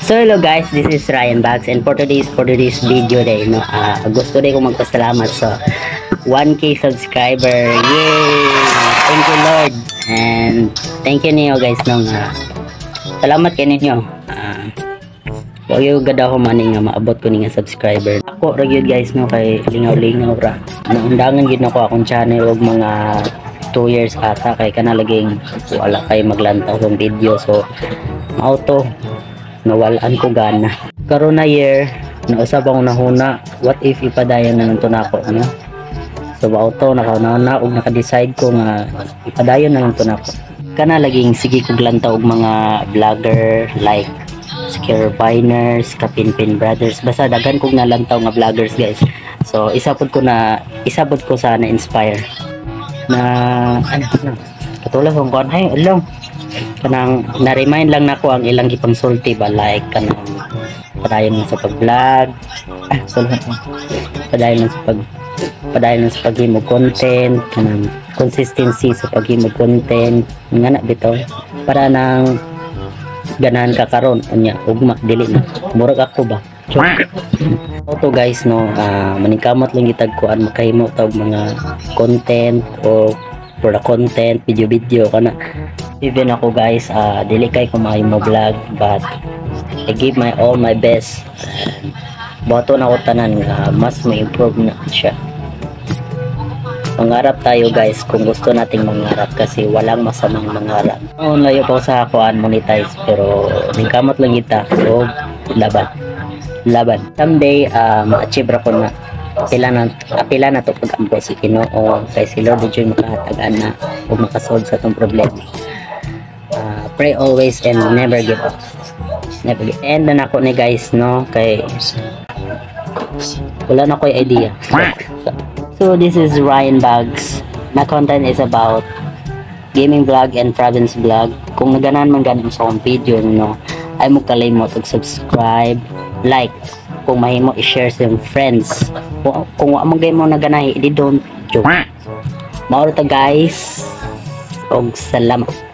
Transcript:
So hello guys, this is Ryan Bags and for today's video day, no, gusto day ko magpasalamat sa 1K subscriber. Yay! Thank you, Lord. And thank you niyo guys, no, nga. Salamat kay ninyo. Wa gyud gadaho man nga maabot ko ni nga subscriber. Ako ra gyud guys, no, kay lingaw-lingaw ra. Naundangan gyud nako akong channel og mga 2 years ata kay kana laging wala kay maglantaw kong video, so mao to nawalaan ko gana. Karon na year, nausab akong nahuna, what if ipadayon na lang to nako, no? So mao to nakauna og naka-decide ko nga ipadayon na lang to nako. Kana laging sige kog lantaw og mga vlogger like Secure Viners, Kapinpin Brothers, basta daghan kog nalantaw nga vloggers, guys. So isa pud ko sa na-inspire na ano na katulad kong kuan ay along kanang na-remind lang nako ang ilang gipangsulti ba, like kanang padayon lang sa pag-vlog, ah sorry, padayon lang sa paghimo content, kanang consistency sa paghimo content nga na bitaw para nang ganahan ka karon, unya ugma dili na, murag ako ba. Joke. To guys, no, maningkamot lang gitag kuan makahimo tag mga content o for the content, video video kana. Even ako guys, dili kay ko maayo mo vlog, but I give my all my best and boto na ko tanan nga mas ma-improve na siya. Mangarap tayo guys kung gusto nating mangarap kasi walang masamang mangarap. Oh, layo pa ko sa kuan monetize, pero ningkamot lang kita. So laban. Laban. Someday ma-achieve ra ko na. Apila na to pag-ampo si Ginoo kay si Lord jud makahatagan na ug makasolve sa atong problema. Pray always and never give up. Never give. End na nako ni guys, no, kay wala na ko'y idea. So this is Ryan Bags. My content is about gaming vlog and province vlog. Kung naganahan man gani sa akong video, no, ay mo kalimot og subscribe, like, kung mahimo i-share sa iyong friends. Kung wa mo gay mo naganahi, di don't joke. Mao ra to guys. Og salamat.